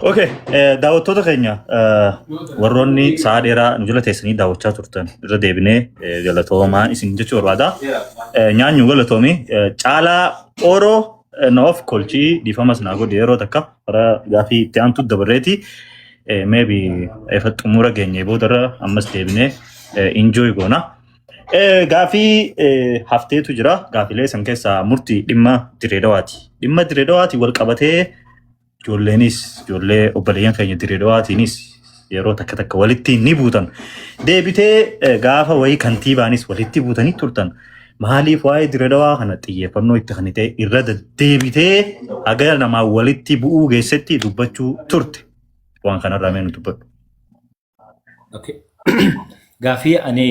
Okay, daawwattoota keenya, warroonni sa'a dheeraa nu jala teessanii daawwachaa turtan, irra deebinee galatoomaa isin jechuu barbaada. Nyaanyu galatoomi. Caalaa Ooroo na of kolchii, dhiifamas naa godhi, yeroo takka karaa gaafii itti aantu dabarreeti. Maybe efa xumura geenye boodarra ammas deebinee enjoy goona. Gaafii hafteetu jira. Gaafilee san keessaa murtii dhimma Dirree Dawaati. Dhimma Dirree Dawaati wal qabatee ijoolleenis, ijoollee obboleeyyan keenya Dirree Dawaatiinis yeroo takka takka walitti ni buutan. Deebitee gaafa wayii kantiibaanis walitti buutanii turtan. Maaliif waa'ee Dirree Dawaa kana xiyyeeffannoo itti kennitee irra deddeebitee haga namaa walitti bu'uu geessetti dubbachuu turte? Waan kanarraa mee nu dubbadhu. Okay. Gaafii ani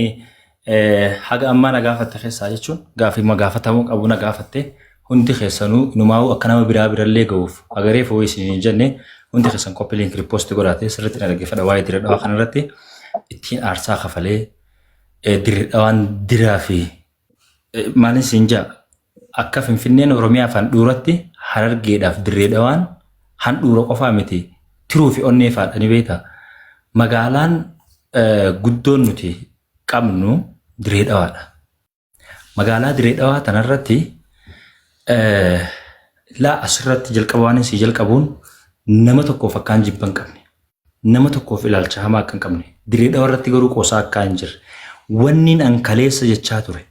haga ammaa na gaafatte keessaa jechuun gaafii ma gaafatamuu qabu na gaafatte. Hundi keessanuu inumaa'uu akka nama biraa birallee ga'uuf agaree fooyyee isin hin jenne, hundi keessan copy link repost godhaate sirriitti na dhaggeeffadha. Waa'ee Dirree Dhawaa kanarratti ittiin aarsaa kafalee, Dirree Dhawaan diraa fi maalin siin jaa, akka Finfinneen Oromiyaaf handhuuratti, Harargeedhaaf Dirree Dhawaan handhuura qofaa miti, tiruu fi onnee faadha, ni beektaa. Magaalaan guddoon nuti qabnu Dirree Dhawaadha. Magaalaa Dirree Dhawaa tanarratti laa asirratti jalqaba waan sii jalqabuun, nama tokkoof akkaan jibba hin qabne, nama tokkoof ilaalcha hamaa akka hin qabne, Dirree Dhawaa irratti garuu qoosaa akka hin jirre, wanni an kaleessa jechaa ture,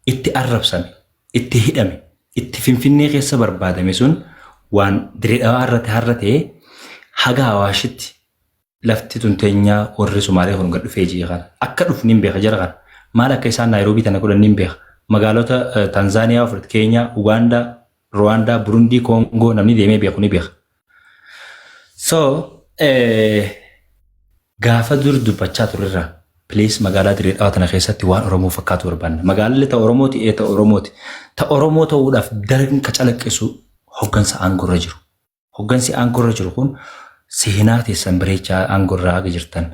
itti arrabsame, itti hidhame, itti Finfinnee keessa barbaadame sun waan Dirree Dhawaa irratti har'a ta'e. Haga Hawaashitti lafti tun teenyaa warri Sumaalee kun gad dhufee ji'a kana. Akka dhufu nin beeka jara kana. Maal akka isaan Naayiroobii tana godhan nin beeka. Magaalota Tanzaaniyaa fudhate, Keenyaa, Ugaandaa, Ruwaandaa, Burundii, Koongoo namni deemee beeku ni beeka. So gaafa dur dubbachaa turrerraa, please, magaalaa Dirree Dhawaa tana keessatti waan Oromoo fakkaatu barbaanna. Magaalli ta Oromooti, ee ta Oromooti. Ta Oromoo ta'uudhaaf daran ka calaqqisu hoggansa aangorra jiru. Hoggansi aangorra jiru kun seenaa teessan bareechaa aangorraa haga jirtan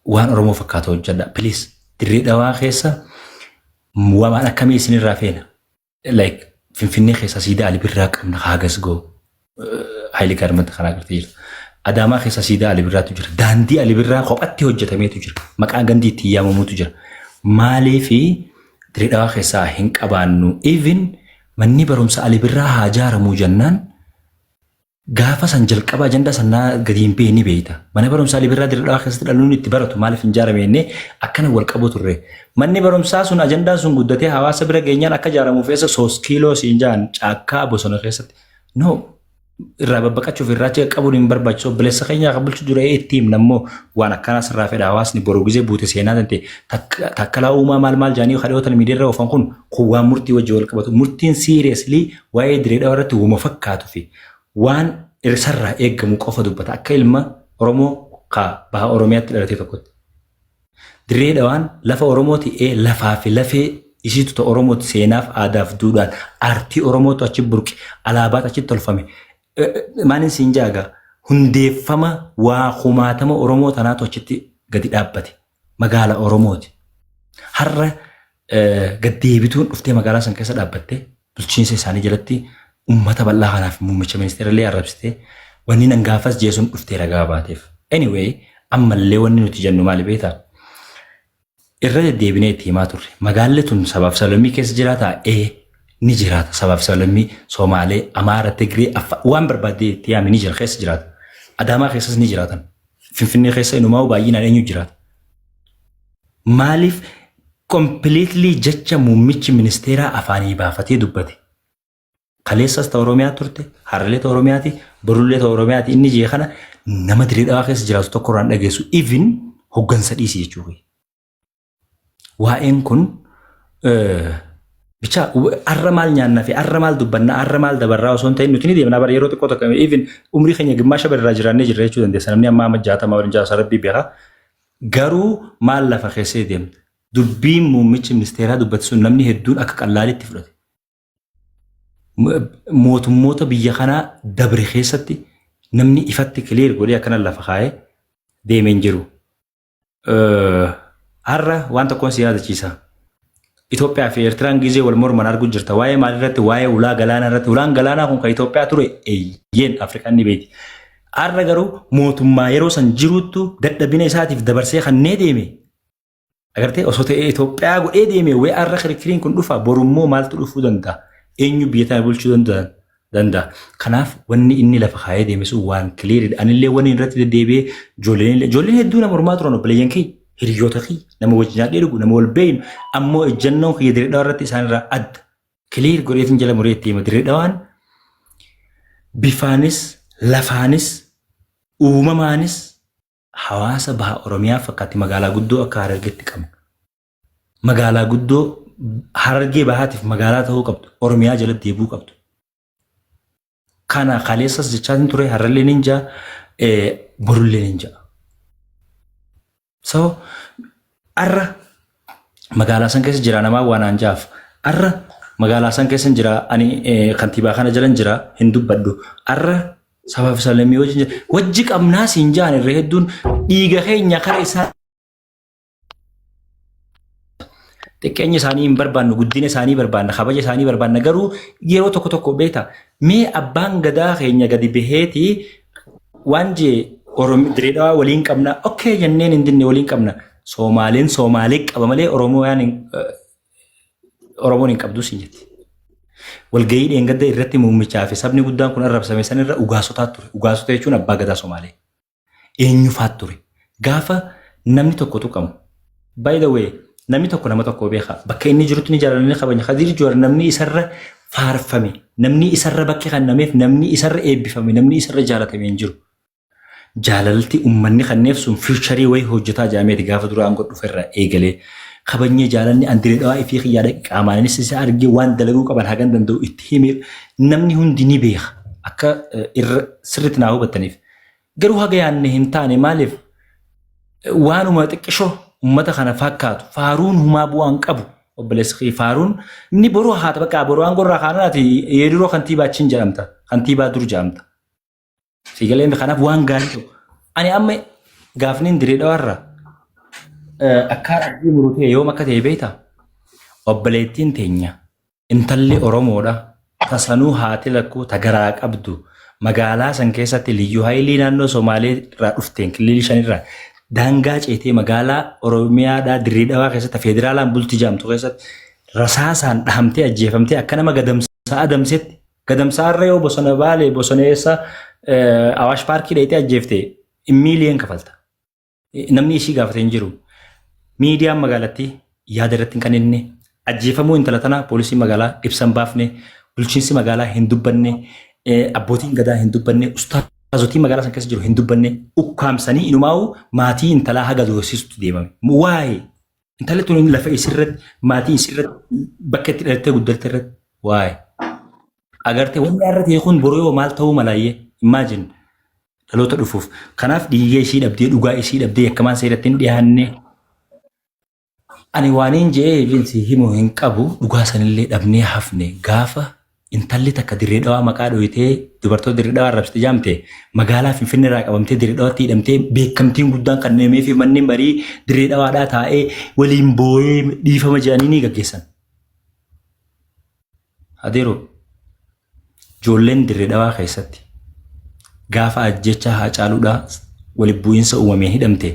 waan Oromoo fakkaatu hojjedha. Please, Dirree Dhawaa keessa waan akkamii isinirraa feena? Like Finfinnee keessa siidaa Ali Birraa qabna, haagas ga'u. Haayilii Gaarmanta kanaa agartee jirta. Adaamaa keessa siidaa Ali Birraatu jira. Daandii Ali Birraa kophatti hojjetameetu jira. Maqaan gandii ittiin yaamamutu jira. Maaliifi Dirree Dhawaa keessaa hin qabaannu? Even manni barumsa Ali Birraa haa ijaaramuu jennaan, gaafa san jalqaba ajandaa sanaa gadi hin beekni beekta. Mana barumsaa Ali Birraa Dirree Dhawaa keessatti dhaloonni itti baratu maaliif hin ijaarame jennee akkana wal qabu turre. Manni barumsaa sun, ajandaan sun guddatee hawaasa bira geenyaan, akka ijaaramuuf eessa 3 kiiloo siin jaan caakkaa bosona keessatti. No, irraa babbaqachuuf irraacha qabuun hin barbaachisu. Obboleessa keenya akka bulchu dura itti himna immoo waan akkanaa sirraa fedha. Hawaasni boruu gizee buute seenaa tante takkalaa uumaa maal maal jaanii kadhootan miidiyaa oofan kun kun waan murtii wajji wal qabatu. Murtiin seriously waa'ee Dirree Dhawaa irratti wuma fakkaatu fi waan irsarraa eeggamu qofa dubbata akka ilma Oromoo ka baha Oromiyaatti dhalatee tokkotti. Dirree Dhawaan lafa Oromooti, ee, lafaa fi lafee isiitu ta Oromooti. Seenaaf, aadaaf, duudhaan, aartii Oromootu achi burqe, alaabaatu achitti tolfame. Maalin siin jaaga, hundeeffama waa kumaatama Oromoo tanaatu achitti gadi dhaabbate. Magaala Oromooti. Har'a gad deebituun dhuftee magaalaa san keessa dhaabbattee bulchiinsa isaanii jalatti uummata bal'aa kanaaf muummicha ministeera illee arrabsitee, wanni nan gaafas jeesuun dhuftee ragaa baateef. Anyway, ammallee wanni nuti jennu maali beektaa? Irra deddeebinee itti himaa turre. Magaalli tun sabaaf sablammii keessa jiraataa? Ee, ni jiraata. Sabaaf sablammii Somaalee, Amaara, Tigree, Affa waan barbaadde itti yaami ni jira, keessa jiraata. Adaamaa keessas ni jiraatan. Finfinnee keessa inumaa baay'inaan eenyu jiraata? Maaliif completely jecha muummichi ministeeraa afaanii baafatee dubbate? Kaleessas ta Oromiyaa turte, har'allee ta Oromiyaati, borullee ta Oromiyaati. Inni jee kana nama Dirree Dhawaa keessa jiraatu tokko irraan dhageessu, even hoggansa dhiisi jechuudha. Waa'een kun bicha har'a maal nyaannaa fi har'a maal dubbannaa, har'a maal dabarraa osoo hin ta'in, nuti ni deemna bara yeroo xiqqoo tokko, even umrii keenya gimmaasha irraa jiraannee jirra jechuu dandeessa. Namni amma amma 60 waliin jaarsa rabbii beeka. Garuu maal lafa keessee deemta? Dubbiin muummichi ministeeraa dubbate sun namni hedduun akka qallaalitti fudhate. Mootummoota biyya kanaa dabre keessatti namni ifatti clear godhee akkana lafa kaa'ee deemee hin jiru. Har'a waan tokkoon si yaadachiisa. Itoophiyaa fi Eertiraan gizee wal morman arguu jirta. Waa'ee maalirratti? Waa'ee ulaa galaanaa irratti. Ulaan galaanaa kun kan Itoophiyaa ture, eeyyeen, Afrikaan ni beekti. Har'a garuu mootummaa yeroo san jiruuttu dadhabina isaatiif dabarsee kannee deeme. Agartee osoo ta'ee Itoophiyaa godhee deeme wee har'a kirikiriin kun dhufa borummoo maaltu dhufuu danda'a? Eenyu biyya tana bulchuu danda'a? Danda'a. Kanaaf wanni inni lafa kaayee deeme sun waan clearidha. Anillee wanni irratti deddeebi'ee ijoolleen illee ijoolleen hedduu nama mormaa turan obboleeyyan kiyya hiriyoota kiyya nama wajjin nyaadhee dhugu nama wal beeynu ammoo ejjennoon kiyya dirree dhawaa irratti isaan irraa adda. Clear godheetiin jala muree itti hima dirree dhawaan bifaanis lafaanis uumamaanis hawaasa baha Oromiyaa fakkaatti magaalaa guddoo akka Harargeetti qabna. Magaalaa guddoo Harargee bahaatiif magaalaa ta'uu qabdu. Oromiyaa jala deebi'uu qabdu. Kana kaleessas jechaatiin ture har'allee nin ja'a borullee nin ja'a. So har'a magaalaa san keessa jira namaa waan aan jaaf. Har'a magaalaa san keessa jira ani kantiibaa kana jalan jira hin dubbadhu. Har'a sabaaf sablammii wajjin jira. Wajji qabnaa siin jaan irra hedduun dhiiga keenya kara isaa Xiqqeenya isaanii hin barbaannu, guddina isaanii barbaanna, kabaja isaanii barbaanna. Garuu yeroo tokko tokko beekta mee abbaan gadaa keenya gadi baheeti waan jee Dirree Dhawaa waliin qabna. Okkee jenneen hin dinne waliin qabna. Soomaaleen Soomaalee qaba malee Oromoon hin qabdu siin jetti. Walgahii dheengadda irratti muummichaa fi sabni guddaan kun arrabsame sanirra ugaasotaa ture. Ugaasota jechuun abbaa gadaa Somaalee. Eenyufaat ture? Gaafa namni tokko tuqamu. By the way, namni tokko nama tokko beeka. Bakka inni jirutti ni jaalala ni kabajna. Khadiir Juwaar namni isarra faarfame, namni isarra bakki kennameef, namni isarra eebbifame, namni isarra jaalatame hin jiru. Jaalalti uummanni kanneef sun future wayii hojjetaa jaameeti gaafa dura aangoo dhufe irraa eegalee. Kabajnee jaalanni an diree dhawaa ifii kiyyaa dhaqe qaamaanis isa argee waan dalaguu qaban hagan danda'u itti hime namni hundi ni beeka. Akka irra sirriitti naa hubattaniif. Garuu haga yaanne hin taane maaliif waanuma xiqqishoo uummata kana fakkaatu faaruun humaa bu'aan qabu obboleessi kiyya faaruun inni boruu haata bakka boruu aangoo irraa kaanaan ati yeroo kantiibaa achiin jedhamta kantiibaa dur jedhamta. Siigalee kanaaf waan gaarii ta'u ani amma gaafni diree dhawarra akkaan abdii muruu ta'e yoom akka ta'e beektaa obboleettiin teenya Intalli Oromoodha ta sanuu haati lakkuu ta garaa qabdu magaalaa san keessatti liyyuu haayilii naannoo Somaalee irraa dhufteen kililii shan irraa daangaa ceetee magaalaa Oromiyaadhaa Dirree Dhawaa keessatti feederaalaan bulti jaamtu keessatti rasaasaan dhahamtee ajjeefamtee akka nama gadamsaa adamsetti gadamsaa irra yoo bosona baalee bosona eessa Awaash paarkii dheeytee ajjeefte miiliyoon kafalta. Namni ishii gaafate hin jiru. Miidiyaan magaalattii yaada irratti hin kennine. Ajjeefamuu intala tanaa poolisiin magaalaa ibsa hin baafne. Bulchiinsi magaalaa hin dubbanne. Abbootiin gadaa hin dubbanne. Ustaazotiin magaalaa san keessa jiru hin dubbanne. Ukkaamsanii inumaa'u maatii intalaa haga doorsisutti deemame. Waa'ee intalli tun lafa isirratti maatii isirratti bakka itti dhalattee guddatte irratti waa'ee. Agartee wanni har'a ta'e kun boruu yoo maal ta'uu malaayyee imagine dhaloota dhufuuf. Kanaaf dhiiga ishii dhabdee dhugaa ishii dhabdee yakkamaan seeratti hin dhiyaanne. Ani waaniin je'ee Vinsi himu hin qabu dhugaa sanillee dhabnee hafne gaafa intalli takka dirree dhawaa maqaa dhoyitee dubartoota dirree dhawaa arrabsite jaamte magaalaa Finfinnee irraa qabamtee dirree dhawaatti hidhamtee beekamtiin guddaan kan fi manneen marii dirree dhawaadhaa taa'ee waliin booyee dhiifama jedhanii ni gaggeessan. Adeeroo ijoolleen dirree dhawaa keessatti gaafa ajjechaa Haacaaluudhaa walitti bu'iinsa uumameen hidhamte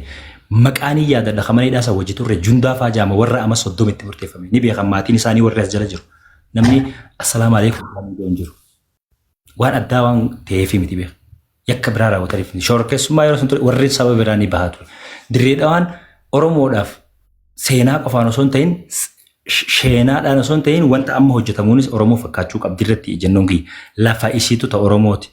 maqaan hin yaadadha kan mana hidhaa san wajji turre Jundaa faa jaama warra ama 30 itti murteeffame ni beekan maatiin isaanii warri as jala jiru namni assalaamu alaikum jedhamee hin jiru waan addaa waan ta'eef miti beeka yakka biraa raawwataniif shororkeessummaa yeroo sun ture warri saba biraa ni bahaa ture dirree dhawaan Oromoodhaaf seenaa qofaan osoo hin ta'in sheenaadhaan osoo hin ta'in wanta amma hojjetamuunis Oromoo fakkaachuu qabdi irratti ejjennoon kiyya. Lafa isiitu ta Oromooti.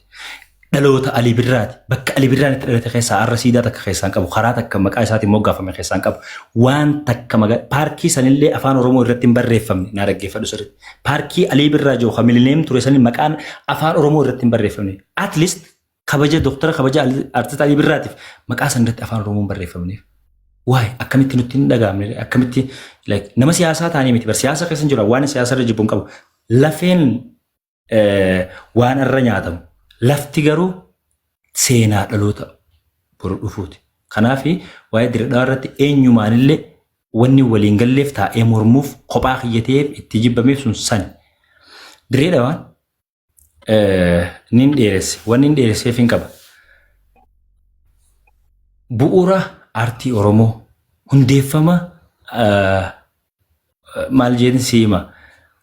Dhaloota Ali Birraati. Bakka Ali Birraan itti dhalate keessaa har'a siidaa takka keessaa hin qabu. Karaa takka maqaa isaatiin moggaafame keessaa hin qabu. Waan takka paarkii sanillee afaan Oromoo irratti hin barreeffamne naa dhaggeeffadhu sirriitti. Paarkii Alii Birraa jiru kan Milineem ture sanii maqaan afaan Oromoo irratti hin barreeffamne. At least kabaja doktara kabaja artist Alii Birraatiif maqaa san irratti afaan Oromoo hin barreeffamneef. Waay akkamitti nutti hin dhaga'amne akkamitti like nama siyaasaa taanee miti bar siyaasa keessa hin jiru waan siyaasa irra jibbu hin qabu. Lafeen waan irra nyaatamu lafti garuu seenaa dhaloota boru dhufuuti. Kanaaf waa'ee dirree dhawaa irratti eenyumaanillee wanni waliin galleef taa'ee mormuuf kophaa kiyya ta'eef itti jibbameef sun sani. Dirree dhawaan nin dheeresse wanni hin dheeresseef hin qaba. Bu'uura aartii Oromoo hundeeffama maal jeen si hima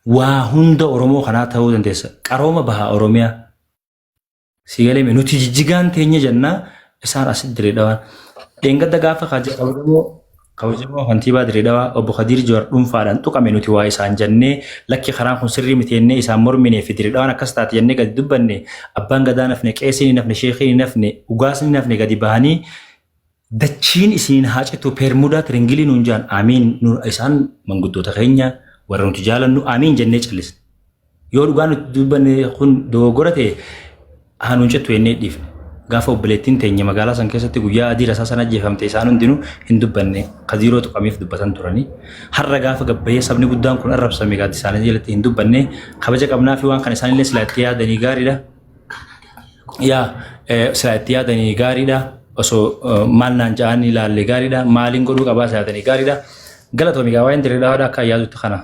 waa hunda Oromoo kanaa ta'uu dandeessa. Qarooma baha Oromiyaa. Si galee nuti jijjigaan teenya jennaa isaan asitti Dirree Dhawaan. Dheengadda gaafa kabajamoo kabajamoo kantiibaa Dirree Dhawaa obbo Kadiir Jawaar dhuunfaadhaan tuqame nuti waa isaan jennee lakki karaan kun sirrii miti jennee isaan morminee fi Dirree Dhawaan akkas taate jennee gadi dubbanne abbaan gadaa nafne qeesiin hin nafne sheekiin hin nafne ugaasni hin nafne gadi bahanii dachiin isiniin haa citu peermudaa tiringilii nuun jaan amiin isaan manguddoota keenya warra nuti jaalannu amiin jennee callisne. Yoo dhugaa nuti dubbanne kun dogoggora ta'e haa nuun cittu jennee dhiifne. Gaafa obboleettiin teenya magaalaa san keessatti guyyaa adii rasaa sana ajjeefamte isaan hundinuu hin dubbanne kadiiroo tuqameef dubbatan turanii. Har'a gaafa gabbayee sabni guddaan kun arrabsame gaaddisa isaanii jalatti hin dubbanne kabaja qabnaa fi waan kana isaanillee silaa itti yaadanii gaariidha. Yaa silaa itti yaadanii gaariidha. Osoo maal naan ja'anii ilaalle gaariidha. Maaliin godhuu qabaa silaa yaadanii gaariidha. Galatoomi gaa waa'een dirree dhawaadha akka yaadutti kana.